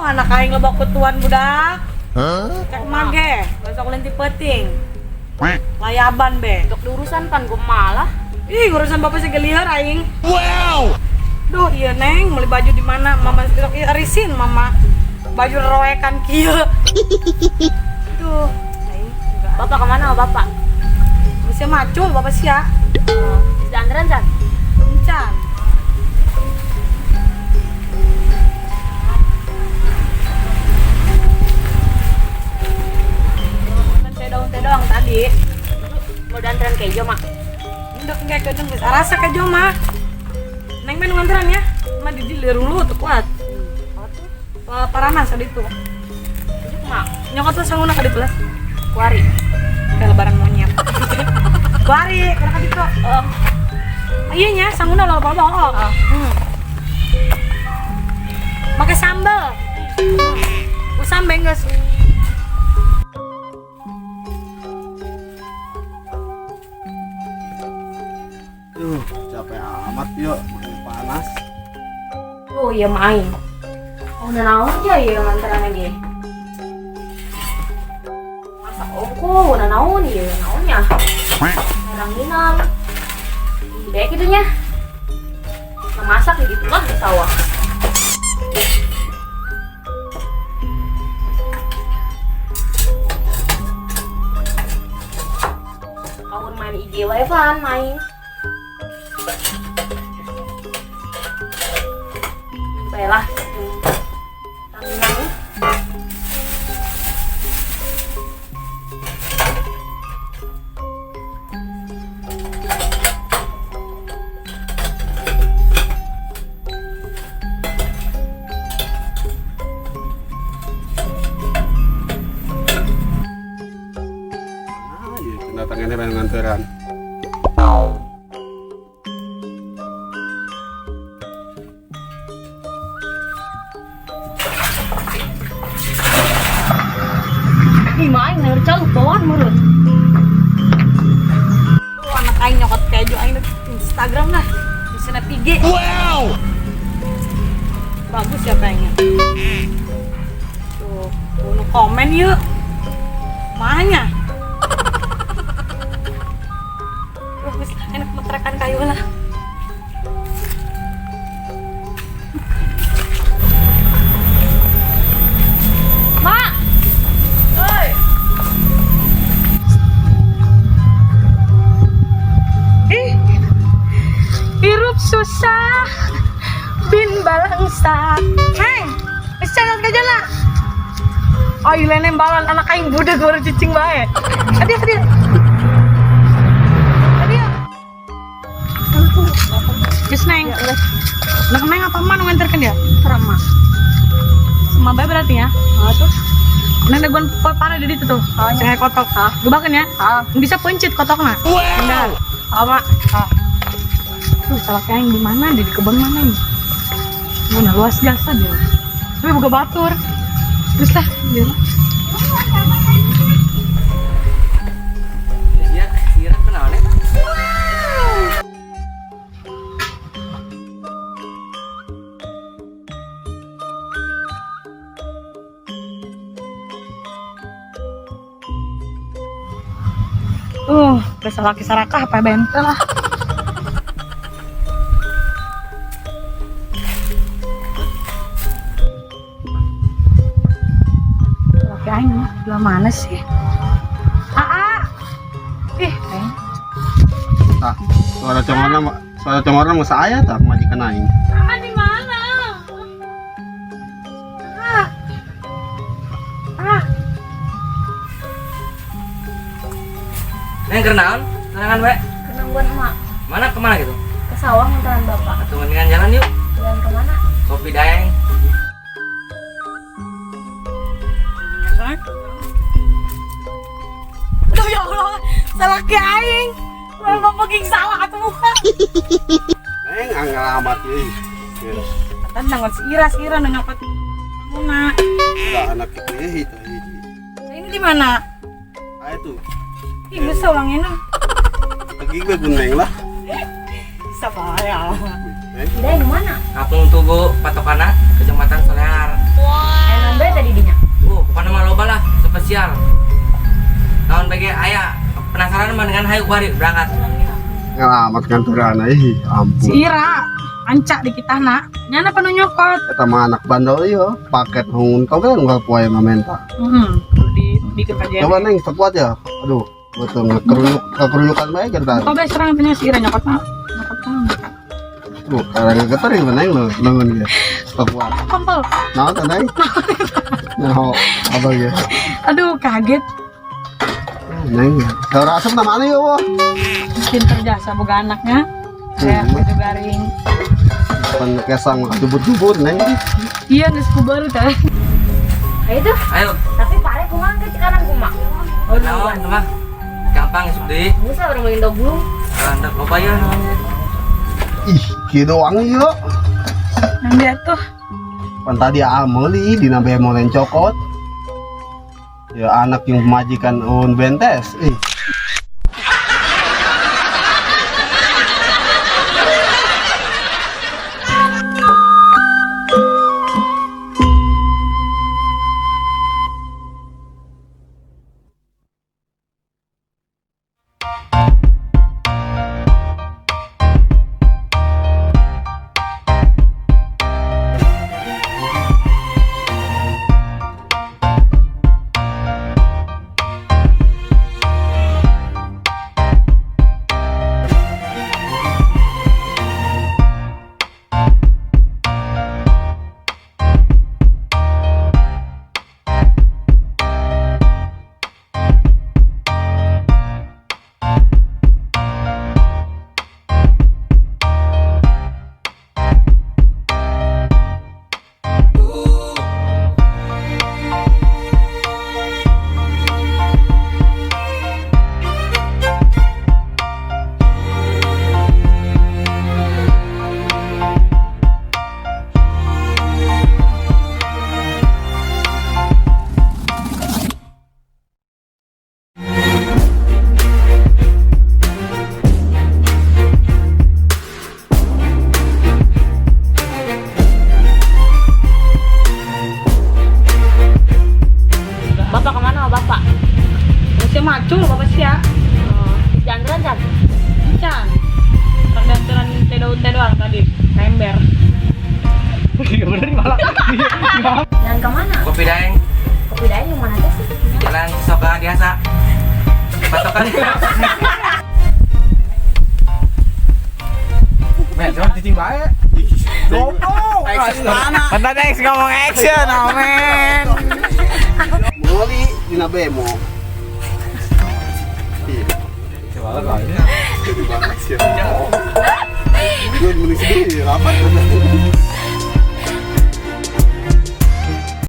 Anak aing loba kutuan budak. Cek mage, besok lenti peting. Layaban be. Untuk diurusan pan gue malah. Ih, urusan bapak sih gelieur aing. Wow. Duh, iya Neng, beli baju di mana? Mama besok iya arisin mama. Baju roekan kieu. Tuh, aing juga. Bapak kemana bapak? Bisa macul bapak sia. Oh, di anteran San? Encan. Teh daun teh doang tadi. Mau dianteran kejo mak? Ndek nggak kejo geus arasa kejo mah. Neng mah nu nganteran ya. Mah di dieu dulu tuh kuat. Paranas tadi tuh. Tujuh mak. Nyokot lah sanguna ka ditu lah. Kuari. Kayak lebaran monyet. Kuari, kana ka ditu. Oh. Iya nya, sanguna loba loba. Oh. Make sambel. Usam bengges. Duh, capek amat yuk, makin panas. Oh iya main. Oh, udah naon aja ya nganteran lagi. Masak ongko, udah naon ya, naonnya. Ranginang. Ih, baik itunya. Nah, masak gitu lah di sawah. Kau main IG wae pan main. Baiklah. Ranginang. Ah, iya, kedatangannya pengen nganteran. Ih, main nger calon meureun. Tuh anak aing nyokot kejo aing di Instagram lah. Di snap IG. Wow. Bagus ya kayaknya. Tuh, nu komen yuk. Mahanya. Bagus lah, enak metrekan kayu lah. Mak. Oi. Ih. Hirup susah bin balangsa. Heng, bisa nggak kerja lah? Oh, iya balan anak aing budak baru cicing bae. Adia, adia. Adia. Geus Neng. Nah, Neng apa mah nu nganterkeun dia? Serem mak. Sama bae berarti ya. Oh, tuh. Neng daguan parah di ditu tuh. Oh, iya. Sengaja kotok. Gebakeun ya. Ah. Bisa pencit kotokna. Wow. Bentar. Oh, mak. Ah. Tuh, salah kayak di mana? Di kebun mana ini? Mana luas jasa dia. Tapi buka batur. Terus lah, dia. Iya, sirah kenal nih. Biasa laki sarakah apa bente lah. Laki aing mah belah mana sih? Aa. Ih, aing. Ah, suara congorna mau saya tak majikan aing. Aa di mana? Aa. Aa. Neng kenaon? Kenalan we. Kenangguan emak. Mana kemana gitu? Ke sawah nganteran bapak. Atau mendingan jalan yuk. Jalan kemana? Kopi Daeng. Aduh ya Allah, salah ke aing. Kalau bapak ging salah atau bukan? Neng angel amat euy. Kata nanggon si Ira, si Ira nanya apa? Muna. Udah anak itu ya itu hiji. Nah, ini di mana? Ah itu. Ih, bisa ulangin lah. Lagi gue guneng lah. Sabar ya. Neng. Daeng mana? Kampung Tugu, Patokana, Kecamatan Solear. Aya naon bae tadi dinya? Oh, pokoknya mah loba lah, spesial. Naon bagi aya penasaran mah dengan hayu kuari berangkat. Ngalamat kantoran ih, ampun. Si Ira, ancak di kita nak. Nyana penuh nyokot. Eta mah anak bandel ieu, paket hungun kau kan unggal poe mah menta. Di kita Coba Neng, sekuat ya. Aduh, betul ngekeruyuk kekeruyukan bae kita. Kau bae serang punya si Ira nyokot mah. Nyokot mah. Tuh, karena getar ya Neng lo, lengan dia. Sekuat. Kompol. Naon teh Neng? Nah, apa ya? Aduh, kaget. Neng, suara asap nama mana ya, wah? Pinter jasa boga anaknya. Kayak baju garing. Pan kesang jubur-jubur Neng. Iya, geus kubar teh. Ayo tuh. Ayo. Tapi pare kumaha ke cikanan kumaha? Oh, Naon mah. Gampang isuk deui. Geus lah urang meuli endog belum. Endog loba ya namanya. Ih, kieu doang ieu. Nanti atuh. Pan tadi meuli dina bemo lain cokot. Ya anak yang majikan un bentes. Ih. Bapak kemana sama bapak? Masih macul bapak sih ya. Oh, jalan kan? Can. Pendaftaran teh daun teh doang tadi. Ember. Jalan kemana? Kopi Daeng Kopi Daeng yang mana aja sih? di Jalan Cisoka biasa. Patokan. Men, cuma cicing bae. Goblok. Bentar X ngomong action, oh men. Meuli dina bemo. Iya. Gue mending sedih, apa?